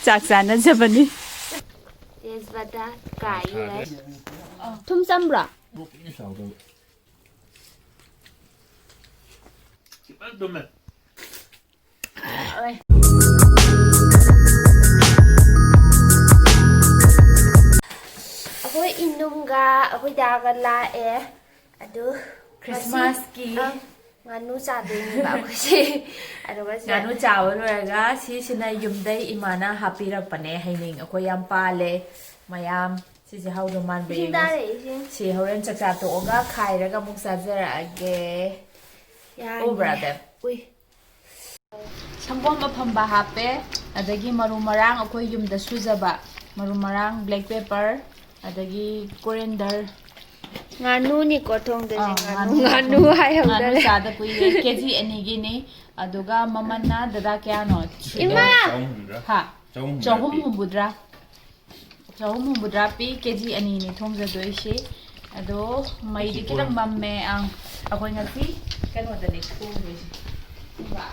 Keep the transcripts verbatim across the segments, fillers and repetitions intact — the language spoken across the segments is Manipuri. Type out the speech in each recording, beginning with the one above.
ꯆꯥꯛ ꯆꯥꯅꯖꯕꯅꯤ꯫ ꯇꯦꯖꯄꯇꯥ ꯀꯥꯏ ꯂꯩ꯫ ꯊꯨꯝ ꯆꯝꯕ꯭ꯔꯣ? ꯈꯤꯇꯪ ꯊꯨꯝꯃꯦ꯫ ꯑꯩꯈꯣꯏ ꯏꯅꯨꯡꯒ ꯑꯩꯈꯣꯏ ꯗꯥꯒ ꯂꯥꯛꯑꯦ꯫ ꯑꯗꯨ ꯈ꯭ꯔꯤꯁꯃꯥꯁꯀꯤ ꯉꯁꯤ, ꯑ, ꯉꯥꯅꯨ ꯆꯥꯗꯣꯏꯅꯦꯕ ꯑꯩꯈꯣꯏꯁꯦ꯫ ꯑꯗꯨꯒ ꯁꯤꯗ ꯉꯥꯅꯨ ꯆꯥꯕ ꯂꯣꯏꯔꯒ ꯁꯤꯁꯤꯅ ꯌꯨꯝꯗꯩ ꯏꯃꯥꯅ ꯍꯥꯞꯄꯤꯔꯛꯄꯅꯦ꯫ ꯍꯩꯅꯤꯡ ꯑꯩꯈꯣꯏ ꯌꯥꯝ ꯄꯥꯜꯂꯦ ꯃꯌꯥꯝ꯫ ꯁꯤꯁꯦ ꯍꯧꯗꯧ ꯃꯥꯟꯕ ꯏꯁꯤꯡ ꯌꯦꯡꯉꯨ꯫ ꯇꯥꯔꯛꯑꯦ, ꯏꯁꯤꯡ꯫ ꯁꯤ ꯍꯣꯔꯦꯟ ꯆꯥꯛꯆꯥ ꯇꯣꯛꯑꯒ ꯈꯥꯏꯔꯒ ꯑꯃꯨꯛ ꯆꯥꯖꯔꯛꯑꯒꯦ꯫ ꯌꯥꯅꯤ꯫ ꯎꯕ꯭ꯔꯥ, ꯕꯦꯝ? ꯎꯏ꯫ ꯁꯪꯒꯣꯝ ꯑꯐꯝꯕ ꯍꯥꯞꯄꯦ, ꯑꯗꯒꯤ ꯃꯔꯨ ꯃꯔꯥꯡ ꯑꯩꯈꯣꯏ ꯌꯨꯝꯗ ꯁꯨꯖꯕ ꯃꯔꯨ ꯃꯔꯥꯡ, black pepper, ꯑꯗꯒꯤ coriander꯫ ꯉꯥꯅꯨꯅꯤꯀꯣ ꯊꯣꯡꯗꯣꯏꯁꯦ, ꯑꯥ, ꯉꯥꯅꯨ, ꯉꯥꯅꯨ ꯉꯥꯅꯨ ꯊꯣꯡ-, ꯍꯥꯏꯍꯧꯗꯔꯦ꯫ ꯉꯥꯅꯨ ꯆꯥꯗ ꯀꯨꯏꯔꯦ, ꯀꯦ ꯖꯤ ꯑꯅꯤꯒꯤꯅꯤ꯫ ꯑꯗꯨꯒ ꯃꯃꯜꯅ ꯗꯗꯥ ꯀꯌꯥꯅꯣ? ꯏꯃꯥ! ꯆꯍꯨꯝ ꯍꯨꯝꯗ꯭ꯔꯥ? ꯍꯥ? ꯆꯍꯨꯝ ꯍꯨꯝꯗ꯭ꯔꯥ ꯄꯤ꯫ ꯆꯍꯨꯝ ꯍꯨꯝꯗ꯭ꯔꯥ꯫ ꯆꯍꯨꯝ ꯍꯨꯝꯐꯨꯇꯔꯥ ꯄꯤ, ꯀꯦ ꯖꯤ ꯑꯅꯤꯅꯤ ꯊꯣꯡꯖꯗꯣꯏꯁꯤ꯫ ꯑꯗꯣ ꯃꯩꯗꯤ ꯑꯩꯁꯤ ꯈꯤꯇꯪ ꯀꯣꯟ-, ꯃꯝꯃꯦ꯫ ꯑꯪ, ꯑꯩꯈꯣꯏ ꯉꯁꯤ ꯀꯩꯅꯣꯗꯅꯤ ꯊꯣꯡꯗꯣꯏꯁꯤ꯫ ꯐꯨꯡꯒꯥ꯫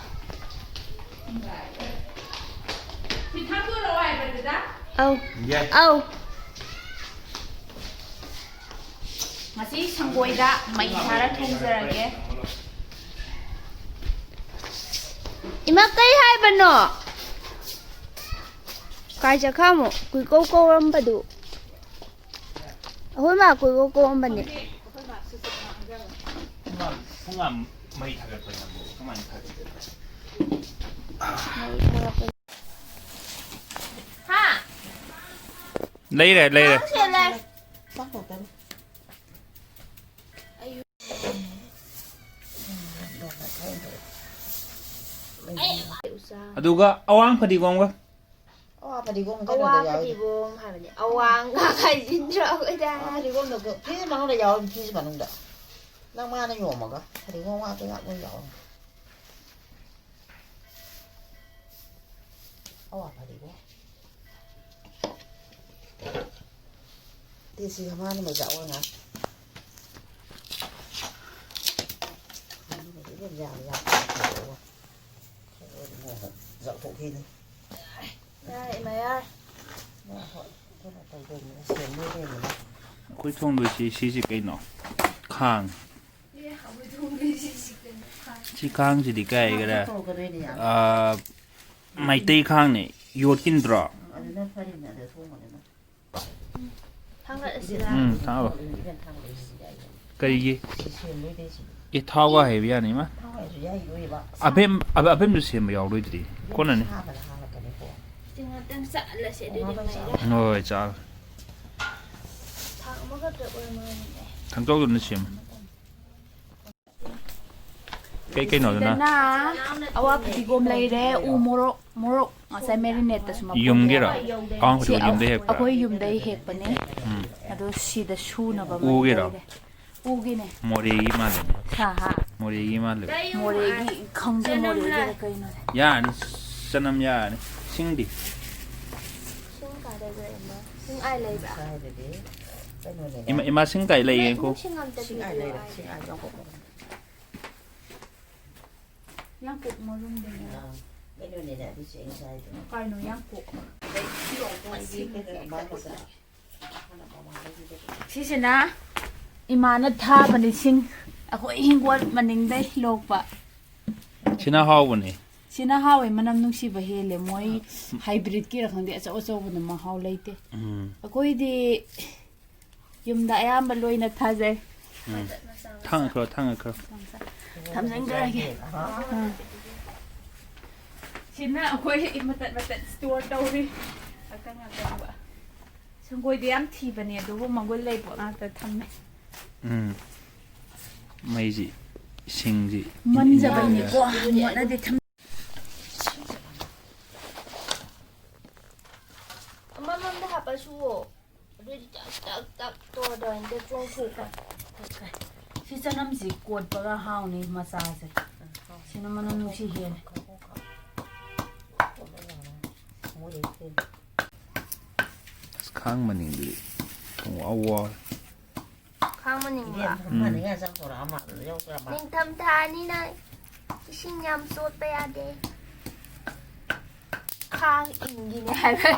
ꯐꯨꯡꯒꯥ꯫ ꯁꯤ ꯊꯥꯡꯗꯣꯔꯛꯑꯣ ꯍꯥꯏꯕ, ꯗꯗꯥ? ꯑꯧ꯫ ꯌꯥꯏ꯫ ꯑꯧ꯫ ꯉꯁꯤ ꯁꯪꯒꯣꯏꯗ ꯃꯩ ꯊꯥꯔ ꯊꯣꯡꯖꯔꯒꯦ꯫ ꯏꯃꯥ, ꯀꯩ ꯍꯥꯏꯕꯅꯣ? ꯀꯥꯏ ꯆꯠꯈ꯭ꯔꯃꯣ? ꯀꯨꯏꯀꯧ ꯀꯧꯔꯝꯕꯗꯨ꯫ ꯑꯩꯈꯣꯏ ꯃꯥ ꯀꯣꯏꯀꯧ ꯀꯧꯔꯝꯕꯅꯦ꯫ ꯄꯨꯡ ꯑꯃ, ꯄꯨꯡ ꯑꯃ ꯃꯩ ꯊꯥꯒꯠꯄ ꯅꯪꯕꯨ ꯀꯃꯥꯏꯅ ꯊꯥꯒꯠꯀꯦ? ꯍꯥ? ꯂꯩꯔꯦ, ꯂꯩꯔꯦ꯫ ꯆꯥꯛ ꯊꯣꯡꯁꯦ ꯂꯩ꯫ ꯑꯗꯨꯒ ꯑꯋꯥꯡ ꯐꯗꯤꯒꯣꯝꯒ꯫ ꯑꯋꯥ ꯐꯗꯤꯒꯣꯝ ꯑꯋꯥ ꯀꯩꯅꯣꯗ ꯌꯥꯎꯔꯤ꯫ ꯐꯗꯤꯒꯣꯝ ꯍꯥꯏꯕꯅꯤ꯫ ꯑꯋꯥꯡ ꯍꯥꯏꯖꯤꯟꯗ꯭ꯔꯣ ꯑꯩꯈꯣꯏꯗ? ꯑꯋꯥ ꯐꯗꯤꯒꯣꯝꯗꯣ ꯐ꯭ꯔꯤꯖ ꯃꯅꯨꯡꯗ ꯌꯥꯎꯔꯤ, ꯐ꯭ꯔꯤꯖ ꯃꯅꯨꯡꯗ꯫ ꯅꯪ ꯃꯥꯅ ꯌꯣꯝꯃꯒ ꯐꯗꯤꯒꯣꯝ ꯉꯥꯛꯇ ꯉꯥꯛ ꯂꯣꯏ ꯌꯥꯎꯔꯤ꯫ ꯑꯋꯥ ꯐꯗꯤꯒꯣꯝ꯫ ꯇꯦꯁꯤ ꯃꯥꯅ ꯃꯩ ꯆꯥꯛꯑꯣ ꯉꯥꯏ꯫ ꯌꯥꯝ ꯌꯥꯝ ꯐꯗꯤꯒꯣꯝ꯫ ꯈꯔ ꯑꯣꯏꯅ ꯉꯧꯍꯧ-, ꯖꯛ ꯑꯩꯈꯣꯏ ꯊꯣꯡꯗꯣꯏꯁꯤ ꯁꯤꯁꯤ ꯀꯩꯅꯣ? ꯈꯥꯡ꯫ ꯁꯤ ꯈꯥꯡꯁꯤꯗꯤ ꯀꯥꯏꯒꯔꯦ? ꯑꯥ, ꯃꯩꯇꯩ ꯈꯥꯡꯅꯦ, ꯌꯣꯠꯀꯤꯟꯗ꯭ꯔꯣ? ꯊꯥꯡꯒꯠꯂꯁꯤꯔꯥ? ꯎꯝ, ꯊꯥꯡꯒꯠꯂꯣ꯫ ꯀꯔꯤꯒꯤ? ꯑꯦ, ꯊꯥꯎꯒ ꯍꯩꯕ ꯌꯥꯅꯤ, ꯏꯃꯥ꯫ ꯑꯕꯦꯝ, ꯑꯕ-, ꯑꯕꯦꯝꯗꯨ ꯁꯦꯝꯕ ꯌꯥꯎꯔꯣꯏꯗ꯭ꯔꯤ꯫ ꯀꯣꯟꯅꯅꯤ꯫ ꯁꯤ ꯉꯥꯛꯇꯪ ꯆꯠꯂꯁꯦ, ꯑꯗꯨꯗꯤ ꯃꯩꯗ꯫ ꯍꯣꯏ, ꯍꯣꯏ, ꯆꯥꯔꯣ꯫ ꯊꯥꯡ ꯑꯃꯈꯛꯇ ꯑꯣꯏꯔ ꯃꯥꯜꯂꯦ꯫ ꯊꯥꯡꯖꯧꯗꯨꯅ ꯁꯦꯝꯃꯨ꯫ ꯀꯩ ꯀꯩꯅꯣ ꯑꯗꯨꯅ? ꯁꯤꯗꯅ ꯑꯋꯥ ꯐꯗꯤꯒꯣꯝ ꯂꯩꯔꯦ, ꯎ ꯃꯣꯔꯣꯛ, ꯃꯣꯔꯣꯛ ꯉꯁꯥꯏ marinate ꯇꯁꯨ ꯃꯄꯨꯝ ꯌꯨꯝꯒꯤꯔꯣ? ꯌꯥꯎꯋꯦ꯫ ꯑꯋꯥ ꯁꯤ ꯐꯗꯤꯒꯣꯝ ꯌꯨꯝꯗꯩ ꯍꯦꯛꯄ꯭ꯔꯥ? ꯑꯩꯈꯣꯏ ꯌꯨꯝꯗꯩ ꯍꯦꯛꯄꯅꯦ꯫ ꯎꯝ꯫ ꯑꯗꯣ ꯁꯤꯗ ꯁꯨꯅꯕ ꯑꯃ ꯎꯒꯤꯔꯣ? ꯂꯩꯔꯦ꯫ ꯎꯒꯤꯅꯦ꯫ ꯃꯣꯔꯦꯒꯤ ꯃꯥꯜꯂꯦ꯫ ꯍꯥ, ꯍꯥ꯫ ꯃꯣꯔꯦꯒꯤ ꯃꯥꯜꯂꯦ꯫ ꯃꯣꯔꯦꯒꯤ ꯈꯪꯗꯦ, ꯃꯣꯔꯦꯒꯤꯔ ꯀꯩꯅꯣ꯫ ꯌꯥꯔꯅꯤ, ꯆꯅꯝ ꯌꯥꯔꯅꯤ꯫ ꯁꯤꯡꯗꯤ? ꯁꯤꯡ ꯀꯥꯏꯗ ꯂꯩꯔꯝꯕ? ꯁꯤꯡ ꯑꯥꯏ ꯂꯩꯕ꯭ꯔꯥ? ꯏꯃꯥ, ꯏꯃꯥ, ꯁꯤꯡ ꯀꯥꯏ ꯂꯩꯌꯦ? ꯅꯪ ꯁꯤꯡ ꯑꯝꯇ ꯄꯤꯕꯤꯌꯨ ꯍꯥꯏꯗꯦ꯫ ꯌꯥꯡꯀꯣꯛ ꯃꯔꯨꯝꯗꯒꯤ꯫ ꯑꯥ, ꯀꯩꯅꯣꯅꯦ, ꯑꯗꯨꯁꯨ ꯑꯩꯅ ꯆꯥꯏꯗꯣ꯫ ꯀꯩꯅꯣ ꯌꯥꯡꯀꯣꯛ? ꯑꯗꯩ ꯐꯤꯔꯣꯟ ꯀꯣꯟꯒꯤ ꯀꯩꯅꯣ ꯃꯥ ꯃꯆꯥ꯫ ꯁꯤꯁꯤꯅ ꯏꯃꯥꯅ ꯊꯥꯕꯅꯤ, ꯁꯤꯡ ꯑꯩꯈꯣꯏ ꯍꯤꯡꯒꯣꯜ ꯃꯅꯤꯡꯗꯩ ꯂꯣꯛꯄ꯫ ꯁꯤꯅ ꯍꯥꯎꯕꯅꯦ꯫ ꯁꯤꯅ ꯍꯥꯎꯋꯦ, ꯃꯅꯝ ꯅꯨꯡꯁꯤꯕ ꯍꯦꯜꯂꯦ꯫ ꯃꯣꯏ hybrid ꯀꯤꯔ ꯈꯪꯗꯦ, ꯑꯆꯧ ꯑꯆꯧꯕꯅ ꯃꯍꯥꯎ ꯂꯩꯇꯦ꯫ ꯎꯝ꯫ ꯑꯩꯈꯣꯏꯗꯤ ꯌꯨꯝꯗ ꯑꯌꯥꯝꯕ ꯂꯣꯏꯅ ꯊꯥꯖꯩ꯫ ꯎꯝ꯫ ꯊꯥꯡꯉꯛꯈ꯭ꯔꯣ, ꯊꯥꯡꯉꯛꯈ꯭ꯔꯣ꯫ ꯊꯝꯖꯤꯟꯈ꯭ꯔꯒꯦ꯫ ꯎꯝ꯫ ꯁꯤꯅ ꯑꯩꯈꯣꯏ ꯃꯇꯠ ꯃꯇꯠ store ꯇꯧꯔꯤ꯫ ꯑꯀꯪ ꯑꯀꯪꯕ꯫ ꯁꯪꯒꯣꯏꯗꯤ ꯌꯥꯝ ꯊꯤꯕꯅꯦ, ꯑꯗꯨꯕꯨ ꯃꯒꯨꯟ ꯂꯩꯕ ꯉꯥꯛꯇ ꯊꯝꯃꯦ꯫ ꯎꯝ꯫ ꯃꯩꯁꯤ, ꯏꯁꯤꯡꯁꯤ ꯃꯟꯖꯕꯩꯅꯤꯀꯣ꯫ ꯃꯣꯠꯅꯗꯤ ꯊꯝ- ꯑꯃꯃꯝꯗ ꯍꯥꯞꯄꯁꯨ ꯑꯗꯨꯗꯤ ꯇꯛ ꯇꯛ ꯇꯛ ꯇꯧꯔꯗꯣꯏꯅꯤꯗ, ꯆꯣꯡꯊꯣꯛꯄ꯫ ꯁꯤ ꯆꯅꯝꯁꯤ ꯀꯣꯠꯄꯒ ꯍꯥꯎꯅꯤ, ꯃꯆꯥꯁꯦ꯫ ꯁꯤꯅ ꯃꯅꯝ ꯅꯨꯡꯁꯤ ꯍꯦꯜꯂꯦ꯫ ꯑꯁ, ꯈꯥꯡ ꯃꯅꯤꯡꯗꯨꯗꯤ ꯄꯨꯡꯋꯥꯎ ꯋꯥꯎꯔꯦ꯫ ꯈꯥꯡ ꯃꯅꯤꯡꯕ꯫ ꯏꯕꯦꯝ, ꯎꯝ꯫ ꯐꯅꯤꯡꯉꯥꯏ ꯆꯪꯊꯣꯔꯛꯑ ꯃꯥꯜꯂꯦ, ꯌꯧꯔꯛꯇ꯭ꯔꯕ? ꯅꯤꯡꯊꯝ ꯊꯥꯅꯤꯅ ꯏꯁꯤꯡ ꯌꯥꯝ ꯆꯣꯠꯄ ꯌꯥꯗꯦ꯫ ꯏꯪꯒꯤꯅꯦ ꯍꯥꯏꯕ꯫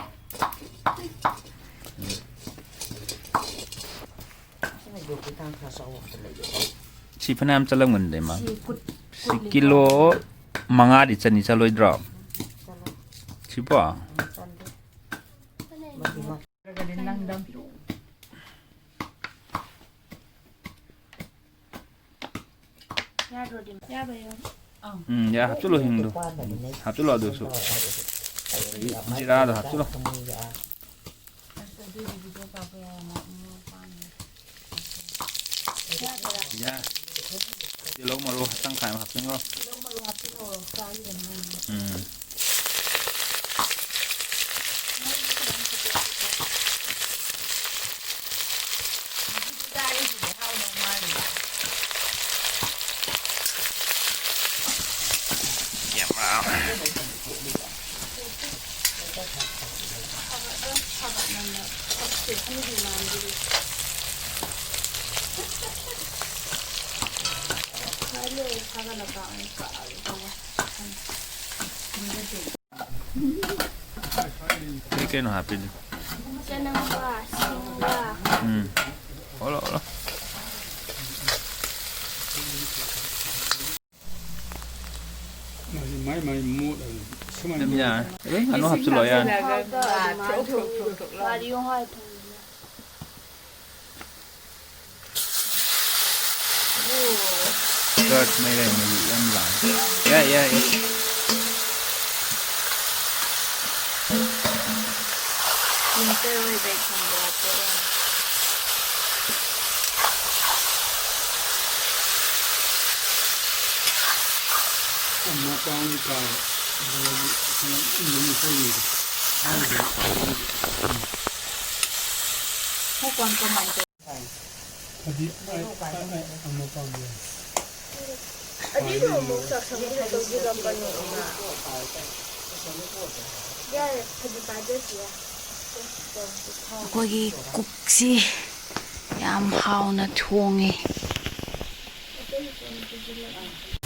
ꯁꯤ ꯐꯅꯌꯥꯝ ꯆꯠꯂꯝꯒꯅꯤꯗ, ꯏꯃꯥ꯫ ꯁꯤ ꯐꯨꯠ-, ꯁꯤ ꯐꯨꯠꯂꯤ꯫ ꯀꯤꯂꯣ ꯃꯉꯥꯗꯤ ꯆꯅꯤ ꯆꯠꯂꯣꯏꯗ꯭ꯔꯣ? ꯆꯠꯂꯣ꯫ ꯁꯤꯕꯣ? ꯎꯝ, ꯆꯟꯗꯦ꯫ ꯌꯥꯕ꯭ꯔꯣ, ꯗꯤꯃꯥ? ꯌꯥꯕ꯭ꯔꯥ ꯌꯦꯡꯉꯣ꯫ ꯎꯝ, ꯌꯥ, ꯍꯥꯞꯆꯤꯜꯂꯣ, ꯍꯤꯡꯗꯣ꯫ ꯍꯥꯞꯆꯤꯜꯂꯣ ꯑꯗꯨꯁꯨ꯫ ꯑꯗꯒꯤ ꯖꯤꯔꯥꯗꯣ ꯍꯥꯞꯆꯤꯜꯂꯣ꯫ ꯑꯁ, ꯑꯗꯨꯏꯗꯤ ꯚꯤꯗꯤꯑꯣ ꯀꯥꯞꯄ ꯌꯥꯔꯝꯃꯣꯏ, ꯏꯃꯥ ꯄꯥꯝꯃꯦ꯫ ꯌꯥ꯫ ꯇꯤꯜꯍꯧ ꯃꯔꯨ ꯇꯪꯈꯥꯏ ꯑꯃ ꯍꯥꯞꯆꯤꯜꯂꯣ꯫ ꯇꯤꯜꯍꯧ ꯃꯔꯨ ꯍꯥꯞꯆꯤꯜꯂꯣ, ꯆꯥꯈꯤꯕꯅꯤ ꯍꯥꯟꯅ꯫ ꯎꯝ꯫ ꯀꯩ ꯀꯩꯅꯣ ꯍꯥꯞꯄꯤꯗꯨ? ꯆꯅꯝꯒ ꯁꯤꯡꯒ꯫ ꯎꯝ꯫ ꯑꯣꯜꯂꯣ, ꯑꯣꯜꯂꯣ꯫ ꯃꯥꯏ, ꯃꯥꯏ ꯃꯣꯠ ꯍꯥꯏꯕ꯫ ꯁꯨꯃꯥꯏꯅ ꯑꯗꯨꯝ ꯌꯥꯔꯦ꯫ ꯑꯗꯨꯝ ꯉꯥꯅꯨ ꯏꯁꯤꯡ ꯍꯥꯞꯆꯤꯜꯂꯣ, ꯌꯥꯔꯦ꯫ ꯍꯥꯞꯆꯤꯜꯂꯒ ꯊ꯭ꯔꯣꯛ, ꯊ꯭ꯔꯣꯛ, ꯊ꯭ꯔꯣꯛ, ꯊ꯭ꯔꯣꯛ ꯂꯥꯎ꯫ ꯃꯥꯗꯤ ꯌꯣꯡ ꯍꯥꯏ ꯊꯣꯡꯉꯤꯅ꯫ ꯆꯠ ꯃꯩ ꯂꯩ, ꯃꯩ ꯌꯥꯝ ꯂꯥꯡꯉꯦ꯫ ꯌꯥꯏ, ꯌꯥꯏ, ꯌꯥꯏ꯫ ꯄꯨꯡ ꯇꯔꯨꯛ ꯍꯦꯟꯕꯩ ꯊꯣꯡꯕ ꯌꯥꯗꯦ꯫ ꯑꯃ ꯄꯥꯎ ꯇꯥꯏ꯫ ꯑꯗꯒꯤ ꯁꯨꯝ ꯏꯪꯕꯅꯤ ꯈꯜꯂꯤꯗ꯫ ꯍꯥꯏꯗꯤ ꯃꯀꯣꯟ ꯀꯃꯥꯏꯅ ꯇꯧ-? ꯍꯥꯏꯗꯤ ꯑꯩ, ꯑꯩ, ꯑꯩ ꯑꯃ ꯄꯥꯝꯃꯦ꯫ ꯑꯗꯨꯏꯗꯣ ꯑꯃꯨꯛ ꯆꯥꯛꯁꯪꯗ ꯇꯧꯁꯤꯜꯂꯛꯀꯅꯣ, ꯏꯃꯥ꯫ ꯌꯥꯔꯦ, ꯐꯗꯤ ꯄꯥꯏꯗ꯭ꯔꯁꯨ ꯌꯥꯏ꯫ ꯑꯩꯈꯣꯏꯒꯤ ꯀꯨꯛꯁꯤ ꯌꯥꯝ ꯍꯥꯎꯅ ꯊꯣꯡꯉꯦ꯫ ꯑꯇꯩꯁꯨ ꯑꯃꯨꯛ ꯄꯤꯁꯤꯜꯂꯛꯀꯦ꯫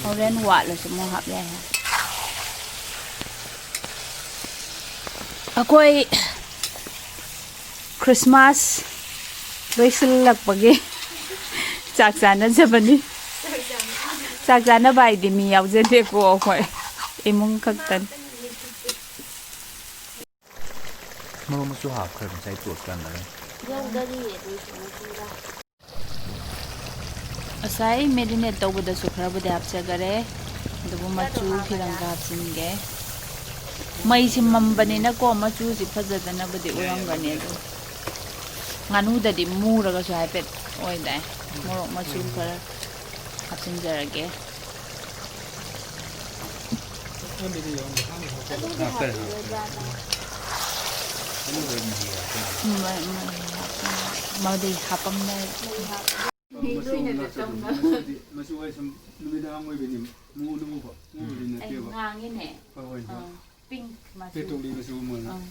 ꯍꯣꯔꯦꯟ ꯋꯥꯠꯂꯁꯨ ꯑꯃꯨꯛ ꯍꯥꯞ ꯌꯥꯏ ꯍꯥꯏ꯫ ꯑꯩꯈꯣꯏ ꯈ꯭ꯔꯤꯁꯃꯥꯁ ꯂꯣꯏꯁꯤꯜꯂꯛꯄꯒꯤ ꯆꯥꯛ ꯆꯥꯅꯖꯕꯅꯤ꯫ ꯆꯥꯛ ꯆꯥꯅꯕ ꯍꯥꯏꯗꯤ ꯃꯤ ꯌꯥꯎꯖꯗꯦꯀꯣ, ꯑꯩꯈꯣꯏ ꯏꯃꯨꯡ ꯈꯛꯇꯅꯤ꯫ ꯃꯔꯨ ꯃꯆꯨ ꯍꯥꯞꯈ꯭ꯔꯦ ꯉꯁꯥꯏ ꯇꯣꯠ ꯀꯥꯟꯗ꯫ ꯌꯥꯎꯗꯔꯤꯌꯦ ꯑꯗꯨꯏꯁꯨ ꯃꯆꯨꯒ꯫ ꯉꯁꯥꯏ marinate ꯇꯧꯕꯗꯁꯨ ꯈꯔꯕꯨꯗꯤ ꯍꯥꯞꯆꯈꯔꯦ, ꯑꯗꯨꯕꯨ ꯃꯆꯨ ꯈꯤꯇꯪꯒ ꯍꯥꯞꯆꯤꯟꯒꯦ꯫ ꯃꯩꯁꯤ ꯃꯝꯕꯅꯤꯅꯀꯣ ꯃꯆꯨꯁꯤ ꯐꯖꯗꯅꯕꯨꯗꯤ ꯎꯔꯝꯒꯅꯤ, ꯑꯗꯨ ꯉꯥꯅꯨꯗꯗꯤ ꯃꯨꯔꯒꯁꯨ ꯍꯥꯏꯐꯦꯠ ꯑꯣꯏꯗꯥꯏ꯫ ꯃꯣꯔꯣꯛ ꯃꯆꯨ ꯈꯔ ꯍꯥꯞꯆꯤꯟꯖꯔꯒꯦ꯫ ꯃꯗꯩ ꯍꯥꯄꯝꯅꯦ꯫ ꯃꯆꯨ ꯍꯥꯏ ꯁꯨꯝ ꯅꯨꯃꯤꯗꯥꯡ ꯑꯣꯏꯕꯅꯤ, ꯃꯨꯅ ꯎꯕ, ꯃꯨꯕꯗꯤ ꯅꯠꯇꯦꯕ꯫ ꯉꯥꯡꯉꯤꯅꯦ꯫ ꯍꯣꯏ, ꯍꯣꯏ, ꯍꯣꯏ꯫ ꯑꯥ, pink ꯃꯆꯨ꯫ ꯄꯦꯇ꯭ꯔꯣꯜꯒꯤ ꯃꯆꯨ ꯑꯃ ꯑꯣꯏꯅ꯫ ꯑꯥ꯫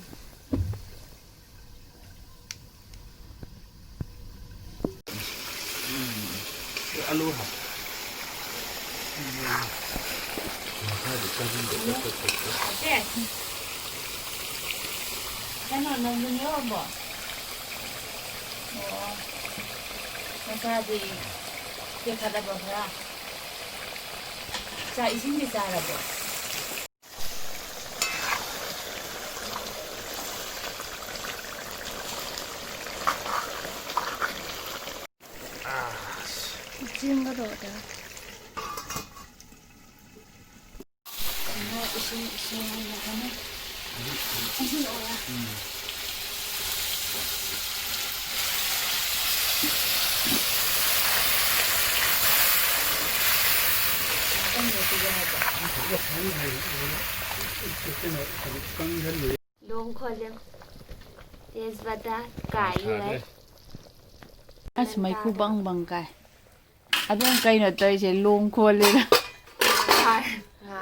ꯑꯂꯨ ꯍꯥꯞ꯫ ꯃꯈꯥꯗꯤ ꯆꯥꯅꯤꯡꯗꯦ꯫ ꯑꯂꯨ꯫ ꯀꯩꯅꯣ, ꯅꯪꯁꯨ ꯌꯧꯔꯕꯣ? ꯑꯣ꯫ ꯅꯁꯥꯗꯤ ꯇꯦꯛꯈꯠꯂꯕ ꯈꯔ? ꯆꯥꯛ ꯏꯁꯤꯡꯗꯤ ꯆꯥꯔꯕꯣ? ꯆꯦꯡꯒꯗꯣ ꯑꯗ꯫ ꯀꯩꯅꯣ, ꯏꯁꯤꯡ, ꯏꯁꯤꯡ ꯍꯥꯏꯅ ꯀꯩꯅꯣ? ꯏꯁꯤꯡ ꯑꯣꯏꯔ꯫ ꯂꯣꯡ ꯈꯣꯜꯂꯦ꯫ ꯇꯦꯖꯄꯇꯥ ꯀꯥꯏ ꯂꯩ꯫ ꯑꯁ, ꯃꯩꯈꯨ ꯕꯪ ꯕꯪ ꯀꯥꯏ꯫ ꯑꯗꯨꯝ ꯀꯩꯅꯣ ꯇꯧꯔꯤꯁꯦ, ꯂꯣꯡ ꯈꯣꯜꯂꯤꯔ? ꯉꯥ꯫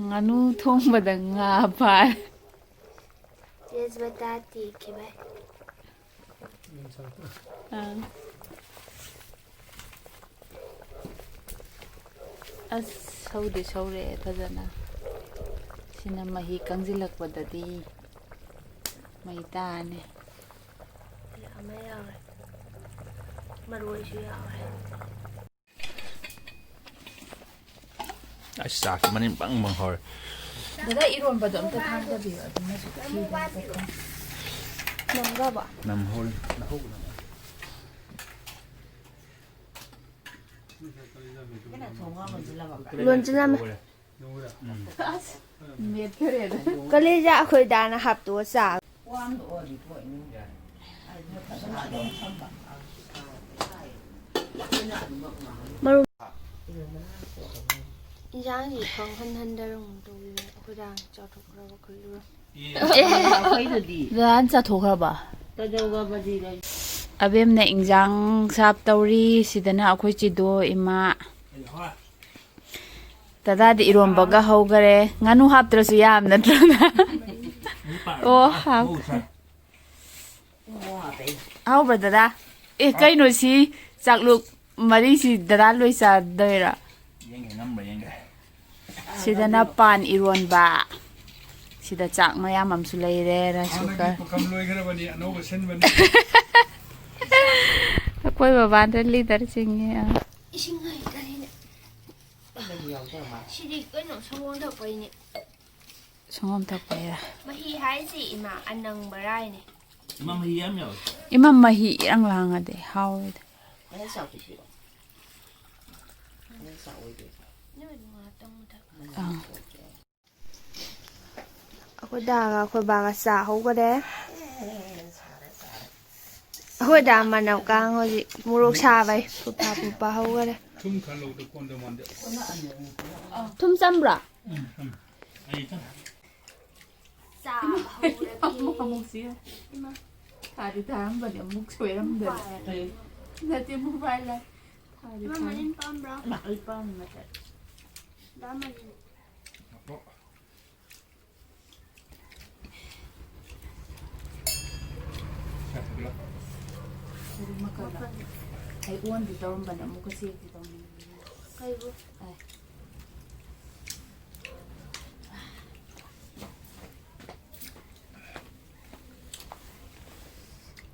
ꯉꯥꯅꯨ ꯊꯣꯡꯕꯗ ꯉꯥ ꯐꯥꯔꯦ꯫ ꯇꯦꯖꯄꯇꯥ ꯇꯦꯛꯈꯤꯕꯩ꯫ ꯑꯥ꯫ ꯑꯁ, ꯁꯧꯗꯤ ꯁꯧꯔꯛꯑꯦ ꯐꯖꯅ꯫ ꯁꯤꯅ ꯃꯍꯤ ꯀꯪꯁꯤꯜꯂꯛꯄꯗꯗꯤ ꯃꯩ ꯇꯥꯔꯅꯤ꯫ ꯑꯃ ꯌꯥꯎꯔꯦ꯫ ꯃꯔꯣꯏꯁꯨ ꯌꯥꯎꯔꯦ꯫ ꯑꯁ, ꯆꯥꯛꯁꯤ ꯃꯅꯤꯟ ꯕꯪ ꯕꯪ ꯍꯧꯔꯦ꯫ ꯗꯗꯥ, ꯏꯔꯣꯟꯕꯗꯣ ꯑꯝꯇ ꯊꯥꯡꯗꯕꯤꯌꯣ, ꯑꯗꯨꯅꯁꯨ ꯊꯤꯕꯅꯦ꯫ ꯅꯝꯕ꯭ꯔꯕ? ꯅꯝꯍꯧꯔꯦ꯫ ꯂꯣꯟꯁꯤꯜꯂꯝꯃꯦ꯫ ꯎꯝ꯫ ꯑꯁ, ꯃꯦꯠꯈꯔꯦꯗ꯫ ꯀꯂꯦꯖꯥ ꯑꯩꯈꯣꯏ ꯗꯥꯅ ꯍꯥꯞꯇꯣꯛꯑ ꯆꯥ꯫ ꯃꯔꯨ-, ꯏꯟꯁꯥꯡꯁꯤ ꯈꯪꯍꯟ ꯍꯟꯊꯔꯝꯒꯨꯝ ꯇꯧꯋꯤ꯫ ꯑꯩꯈꯣꯏ ꯗꯥꯅ ꯆꯥꯊꯣꯛꯈ꯭ꯔꯕ ꯈꯜꯂꯨꯔ꯫ ꯑꯦ, ꯑꯩꯈꯣꯏꯗꯨꯗꯤ꯫ ꯗꯗꯥꯅ ꯆꯥꯊꯣꯛꯈ꯭ꯔꯕ? ꯀꯩꯗꯧꯔꯕꯗꯤ ꯂꯩ? ꯑꯕꯦꯝꯅ ꯏꯟꯖꯥꯡ ꯁꯥꯞ ꯇꯧꯔꯤ꯫ ꯁꯤꯗꯅ ꯑꯩꯈꯣꯏ ꯆꯤꯗꯣ, ꯏꯃꯥ꯫ ꯗꯗꯥꯗꯤ ꯏꯔꯣꯝꯕꯒ ꯍꯧꯈꯔꯦ꯫ ꯉꯥꯅꯨ ꯍꯥꯞꯇ꯭ꯔꯁꯨ ꯌꯥꯕ ꯅꯠꯇ꯭ꯔꯣ? ꯑꯣ, ꯍꯥꯞꯈ꯭ꯔꯦ꯫ ꯍꯥꯎꯕ꯭ꯔꯥ ꯗꯗꯥ? ꯑꯦ, ꯀꯩꯅꯣ ꯁꯤ ꯆꯥꯛꯂꯨꯛ ꯃꯔꯤꯁꯤ ꯗꯗꯥ ꯂꯣꯏ ꯆꯥꯗꯣꯏꯔꯥ? ꯌꯦꯡꯒꯦ, ꯉꯝꯕ꯭ꯔꯥ ꯌꯦꯡꯒꯦ꯫ ꯁꯤꯗꯅ ꯄꯥꯟ ꯏꯔꯣꯟꯕ꯫ ꯁꯤꯗ ꯆꯥꯛ ꯃꯌꯥꯝ ꯑꯃꯁꯨ ꯂꯩꯔꯦ, rice cooker꯫ ꯍꯥꯟꯅꯒꯤ ꯄꯨꯈꯝ ꯂꯣꯏꯈ꯭ꯔꯕꯅꯤ, ꯑꯅꯧꯕ ꯁꯤꯟꯕꯅꯤ꯫ ꯑꯩꯈꯣꯏ ꯕꯕꯥꯗ leader ꯆꯤꯡꯉꯦ꯫ ꯏꯁꯤꯡ ꯍꯩꯇꯔꯤꯅꯦ꯫ ꯁꯤꯗꯤ ꯀꯩꯅꯣ, ꯁꯪꯒꯣꯝ ꯊꯛꯄꯩꯅꯦ꯫ ꯁꯪꯒꯣꯝ ꯊꯛꯄꯩꯔꯥ? ꯃꯍꯤ ꯍꯥꯏꯁꯤ, ꯏꯃꯥ, ꯑꯅꯪꯕ ꯔꯥꯏꯅꯦ꯫ ꯏꯃꯥ, ꯃꯍꯤ ꯌꯥꯝ ꯌꯥꯎꯋꯦ꯫ ꯏꯃꯥ, ꯃꯍꯤ ꯏꯔꯥꯡ ꯂꯥꯡꯉꯗꯤ ꯍꯥꯎꯔꯣꯏꯗ꯫ ꯅꯨꯃꯤꯠ ꯉꯥꯛꯇꯪ ꯃꯨꯊꯠ꯫ ꯑꯥ꯫ ꯑꯩꯈꯣꯏ ꯗꯥꯒ ꯑꯩꯈꯣꯏ ꯕꯥꯒ ꯆꯥ ꯍꯧꯈꯔꯦ꯫ ꯑꯩꯈꯣꯏ ꯗꯥ ꯃꯅꯝ ꯀꯥꯡ ꯍꯧꯖꯤꯛ ꯃꯣꯔꯣꯛ ꯁꯥꯕꯩ ꯐꯨꯠꯄ ꯐꯨꯠꯄ ꯍꯧꯈꯔꯦ꯫ ꯊꯨꯝ ꯈꯔ ꯂꯧꯗ ꯀꯣꯟꯗ ꯃꯥꯟꯗꯦ꯫ ꯊꯨꯝ ꯆꯝꯕ꯭ꯔꯣ? ꯎꯝ, ꯎꯝ꯫ ꯑꯩ ꯆꯝ-꯫ ꯆꯥ ꯍꯧꯔꯒꯦ꯫ ꯑꯃꯨꯛ, ꯑꯃꯨꯛ ꯁꯤ꯫ ꯏꯃꯥ꯫ ꯊꯥꯗꯤ ꯊꯥꯔꯝꯕꯅꯦ, ꯑꯃꯨꯛ ꯁꯣꯏꯔꯝꯗꯅ꯫ ꯅꯠꯇꯦ, mobile ꯂꯥꯏ꯫ ꯊꯥꯗꯤ ꯏꯃꯥ, ꯊꯥꯔꯝ-꯫ ꯃꯅꯤꯟ ꯄꯥꯝꯕ꯭ꯔꯣ? ꯏꯃꯥ, ꯑꯩ ꯄꯥꯝꯃꯤ ꯃꯁꯛ꯫ ꯗꯥ ꯃꯅꯤꯟ꯫ ꯑꯩ ꯑꯣꯟꯗꯤ ꯇꯧꯔꯝꯕꯅꯦ, ꯑꯃꯨꯛꯀ ꯁꯦꯛꯇꯤ ꯇꯧꯅꯤꯡꯕꯅꯦ꯫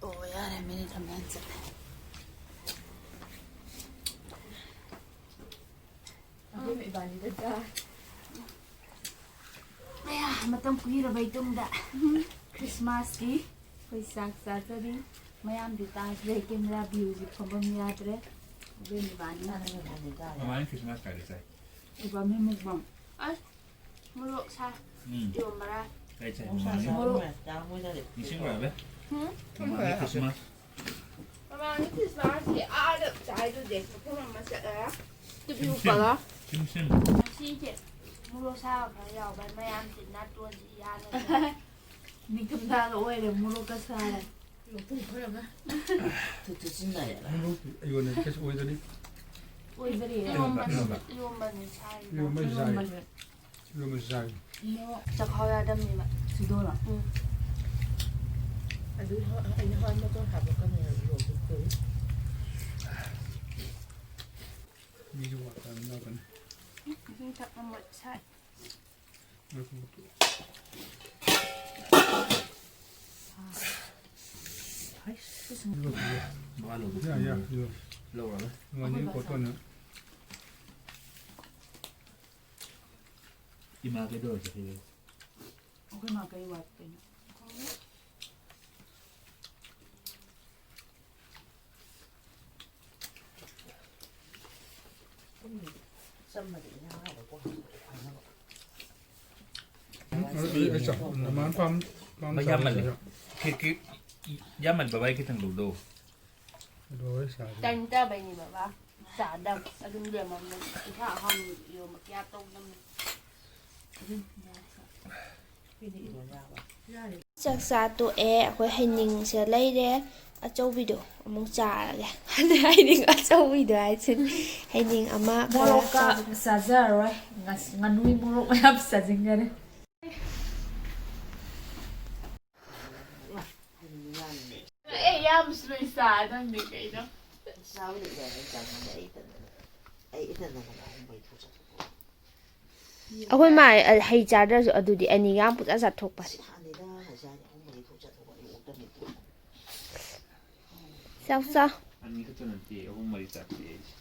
ꯑꯣ, ꯌꯥꯔꯦ, ꯃꯤꯅꯤꯠ ꯑꯃ ꯍꯦꯟ ꯆꯠꯂꯦ꯫ ꯑꯗꯨꯝ ꯏꯕꯥꯅꯤꯗ ꯆꯥ꯫ ꯑꯌꯥ, ꯃꯇꯝ ꯀꯨꯏꯔꯕꯩ ꯇꯨꯡꯗ ꯈ꯭ꯔꯤꯁꯃꯥꯁꯀꯤ ꯑꯩꯈꯣꯏ ꯆꯥꯛ ꯆꯥꯖꯔꯤ꯫ ꯃꯌꯥꯝꯗꯤ ꯇꯥꯗ꯭ꯔꯦ, ꯀꯦꯃꯦꯔꯥ ꯚ꯭ꯌꯨꯁꯤ ꯐꯝꯐꯝ ꯌꯥꯗ꯭ꯔꯦ꯫ ꯑꯗꯨꯅ ꯏꯕꯥꯅꯤ ꯃꯃꯥꯅ ꯈ꯭ꯔꯤꯁꯃꯥꯁ ꯀꯥꯏꯗ ꯆꯥꯏ? ꯏꯕꯥꯅꯤ ꯃꯨꯛꯕꯥꯡ꯫ ꯑꯁ, ꯃꯣꯔꯣꯛ ꯁꯥꯏ꯫ ꯎꯝ꯫ ꯏꯔꯣꯝꯕꯔꯥ? ꯀꯥꯏ ꯆꯥꯏ ꯃꯃꯥꯅ? ꯃꯣꯔꯣꯛ꯫ ꯅꯤꯡꯁꯤꯡꯕ꯭ꯔꯥ, ꯑꯕꯦ? ꯍꯨꯝ? ꯃꯃꯥꯅ ꯈ꯭ꯔꯤꯁꯃꯥꯁ꯫ ꯃꯃꯥꯡꯒꯤ ꯈ꯭ꯔꯤꯁꯃꯥꯁꯀꯤ ꯑꯥꯗ ꯆꯥꯏꯗꯨꯗꯤ, ꯃꯐꯝ ꯑꯃ ꯆꯠꯂꯒ꯫ ꯇꯨꯄꯤ ꯁꯤꯝ, ꯁꯤꯝ꯫ ꯎꯞꯄꯒ꯫ ꯁꯤꯝ, ꯁꯤꯝ꯫ ꯉꯁꯤꯁꯦ ꯃꯣꯔꯣꯛ ꯁꯥꯕ ꯈꯔ ꯌꯥꯎꯕ, ꯃꯌꯥꯝꯁꯦ ꯅꯥꯇꯣꯟꯁꯤ ꯌꯥꯗ꯭ꯔꯦ꯫ ꯅꯤꯡꯊꯝꯊꯥꯒ ꯑꯣꯏꯔꯦ, ꯃꯣꯔꯣꯛꯀ ꯁꯥꯔꯦ꯫ ꯃꯄꯨꯡ ꯐꯥꯔꯝꯃꯦ꯫ ꯊꯨ ꯊꯨ ꯆꯤꯟꯅꯔꯦ꯫ ꯃꯣꯔꯣꯛꯇꯤ ꯑꯩꯉꯣꯟꯗꯗꯤ ꯀꯩꯁꯨ ꯑꯣꯏꯗꯔꯤ꯫ ꯑꯣꯏꯗꯔꯤ꯫ ꯏꯔꯣꯝꯕ, ꯏꯔꯣꯝꯕ꯫ ꯏꯔꯣꯝꯕꯅꯤ ꯁꯥꯔꯤꯗꯣ꯫ ꯏꯔꯣꯝꯕ ꯆꯥꯏ꯫ ꯏꯔꯣꯝꯕꯁꯦ꯫ ꯏꯔꯣꯝꯕ ꯆꯥꯏ꯫ ꯃꯣꯔꯣꯛ ꯆꯥꯛꯈꯥꯎ ꯌꯥꯗꯕꯅꯦꯕ꯫ ꯁꯤꯗꯣꯔꯣ? ꯎꯝ꯫ ꯑꯗꯨ ꯍ-, ꯑꯩꯅ ꯍꯋꯥꯏ ꯃꯇꯣꯟ ꯍꯥꯞꯄ ꯀꯩꯅꯣ ꯏꯔꯣꯝꯕ ꯇꯧꯏ꯫ ꯃꯤꯁꯨ ꯋꯥꯠꯇꯕꯅꯤꯅ ꯀꯩꯅꯣ꯫ ꯏꯁꯤꯡ ꯊꯛꯅꯕ ꯁꯥꯏ꯫ ꯌꯥ, ꯌꯥ, ꯌꯥ꯫ ꯂꯧꯔꯒ꯫ ꯃꯅꯤ ꯀꯣꯇꯣꯟꯅ꯫ ꯏꯃꯥ ꯀꯩꯗꯧꯔ ꯆꯠꯈꯤꯕ? ꯑꯩꯈꯣꯏ ꯃꯥ ꯀꯩ ꯋꯥꯠꯄꯩꯅꯣ? ꯆꯝꯃꯗꯤ ꯏꯟꯖꯥꯡ ꯍꯥꯎꯕ ꯄꯣꯠ ꯍꯥꯞꯄꯗꯤ ꯐꯅꯕ꯫ ꯎꯝ, ꯑꯗꯨ ꯑꯩ ꯆꯥ-, ꯃꯃꯥꯟ ꯄꯥꯝ-, ꯄꯥꯝ ꯃꯩ ꯌꯥꯝꯃꯜꯂꯦ꯫ ꯆꯥꯕꯁꯨ ꯌꯥꯎ-, ꯈꯤ-, ꯈꯤ-, ꯌꯥꯝꯃꯟ ꯕꯕꯥ ꯑꯩ ꯈꯤꯇꯪ ꯂꯧꯗꯧ꯫ ꯑꯗꯨ ꯑꯣꯏ ꯆꯥꯁꯦ꯫ ꯇꯟ ꯆꯥꯕꯩꯅꯦ ꯕꯕꯥ꯫ ꯆꯥꯗꯕ꯫ ꯑꯗꯨꯝ ꯂꯦꯝꯃꯝꯅꯦ꯫ ꯏꯟꯁꯥꯡ ꯑꯍꯥꯎꯕ ꯏꯔꯣꯝꯕ ꯀꯌꯥ ꯇꯧꯗꯕꯅꯦ꯫ ꯑꯗꯨꯝ ꯌꯥꯏ꯫ ꯆꯥꯛ ꯆꯥ ꯇꯣꯛꯑꯦ꯫ ꯑꯩꯈꯣꯏ ꯍꯩꯅꯤꯡꯁꯦ ꯂꯩꯔꯦ ꯑꯆꯧꯕꯤꯗꯣ ꯑꯃꯨꯛ ꯆꯥꯔꯒꯦ꯫ ꯑꯗꯩ ꯍꯩꯅꯤꯡ ꯑꯆꯧꯕꯤꯗꯣ ꯍꯥꯏꯁꯤꯅꯤ꯫ ꯍꯩꯅꯤꯡ ꯑꯃ ꯈꯔ ꯃꯣꯔꯣꯛꯀ ꯆꯥ-, ꯆꯥꯖꯔꯔꯣꯏ꯫ ꯉꯁ-, ꯉꯥꯅꯨꯒꯤ ꯃꯣꯔꯣꯛ ꯃꯌꯥꯝ ꯆꯥꯁꯤꯟꯈꯔꯦ꯫ ꯑꯦ, ꯌꯥꯝꯁꯨ ꯂꯣꯏ ꯆꯥꯗꯕꯅꯦ ꯀꯩꯅꯣ꯫ ꯆꯥꯕꯗꯤ ꯌꯥꯏ, ꯑꯩ ꯆꯥꯅꯤꯡꯗꯦ, ꯑꯩ ꯇꯟꯗꯅ꯫ ꯑꯩ ꯑꯩꯈꯣꯏ ꯃꯥ ꯍꯩ ꯆꯥꯗ꯭ꯔꯁꯨ ꯑꯗꯨꯗꯤ ꯑꯅꯤꯒ ꯄꯨꯡꯆꯥ ꯆꯥꯊꯣꯛꯄꯅꯤ꯫ ꯆꯥꯎ ꯆꯥꯎ꯫ ꯑꯅꯤ ꯈꯛꯇ ꯅꯠꯇꯦ, ꯑꯍꯨꯝ ꯃꯔꯤ ꯆꯥꯛꯇꯦ ꯑꯩꯁꯦ꯫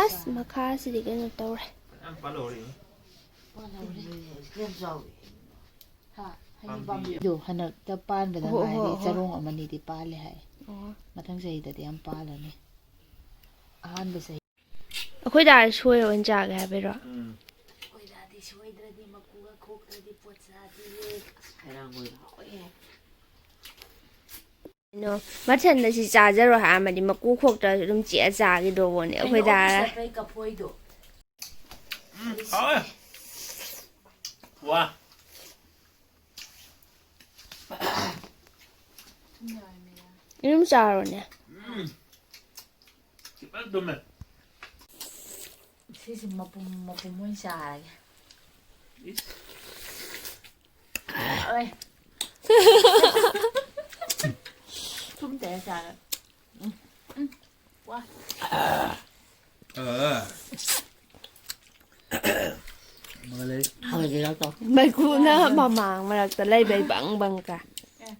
ꯑꯁ, ꯃꯈꯥꯁꯤꯗꯤ ꯀꯩꯅꯣ ꯇꯧꯔꯦ꯫ ꯌꯥꯝ ꯄꯥꯜꯍꯧꯔꯦ꯫ ꯍꯥ? ꯍꯩ ꯄꯥꯝꯕꯤ꯫ ꯄꯥꯝꯕꯤꯗꯣ ꯍꯟꯗꯛꯇ ꯄꯥꯟꯕꯗ ꯍꯣ, ꯍꯣ, ꯉꯥꯏꯔꯤ, ꯍꯣ꯫ ꯆꯔꯣꯡ ꯑꯃꯅꯤꯗꯤ ꯄꯥꯜꯂꯦ ꯍꯥꯏ꯫ ꯑꯣ꯫ ꯃꯊꯪ ꯆꯍꯤꯗꯗꯤ ꯌꯥꯝ ꯄꯥꯜꯂꯅꯤ꯫ ꯑꯍꯥꯟꯕ ꯆꯍꯤ꯫ ꯑꯩꯈꯣꯏ ꯗꯥ ꯁꯣꯏ ꯑꯣꯏꯅ ꯆꯥꯒꯦ ꯍꯥꯏꯕꯩꯔꯣ? ꯎꯝ꯫ ꯑꯩꯈꯣꯏ ꯗꯥꯗꯤ ꯁꯣꯏꯗ꯭ꯔꯗꯤ ꯃꯀꯨꯒ ꯈꯣꯛꯇ꯭ꯔꯗꯤ ꯄꯣꯠ ꯆꯥꯗꯤꯌꯦ꯫ ꯑꯁ, ꯈꯩꯔꯥꯡ ꯃꯣꯏꯗꯣ ꯍꯥꯎꯋꯦꯍꯦ꯫ ꯀꯩꯅꯣ, ꯃꯊꯟꯗ ꯁꯤ ꯆꯥꯖꯔꯣ ꯍꯥꯏꯔꯝꯃꯗꯤ ꯃꯀꯨ ꯈꯣꯛꯇ꯭ꯔꯁꯨ ꯑꯗꯨꯝ ꯆꯤꯛꯑ ꯆꯥꯈꯤꯗꯧꯕꯅꯦ ꯑꯩꯈꯣꯏ ꯀꯩꯅꯣ, ꯗꯥ꯫ ꯑꯣꯐꯤꯁ ꯆꯠꯄꯩ ꯀꯐꯣꯏꯗꯣ꯫ ꯎꯝ, ꯍꯥꯎꯋꯦ꯫ ꯋꯥ꯫ ꯏꯔꯨꯝ ꯆꯥꯔꯣꯅꯦ꯫ ꯎꯝ꯫ ꯈꯤꯇꯪ ꯇꯨꯝꯃꯦ꯫ ꯁꯤꯁꯦ ꯃꯄꯨꯝ ꯃꯄꯨꯝ ꯑꯣꯏꯅ ꯆꯥꯔꯒꯦ꯫ ꯏꯁ꯫ ꯑꯣꯏ꯫ ꯊꯨꯝ ꯇꯩꯔ ꯆꯥꯔꯦ꯫ ꯎꯝ, ꯎꯝ꯫ ꯋꯥ꯫ ꯑ꯫ ꯑꯃꯒ ꯂꯩ꯫ ꯃꯩꯈꯨꯅ ꯃꯃꯥꯡ ꯃꯔꯛꯇ ꯂꯩꯕꯩ ꯕꯪ ꯕꯪ ꯀꯥꯏ꯫ ꯑꯦ꯫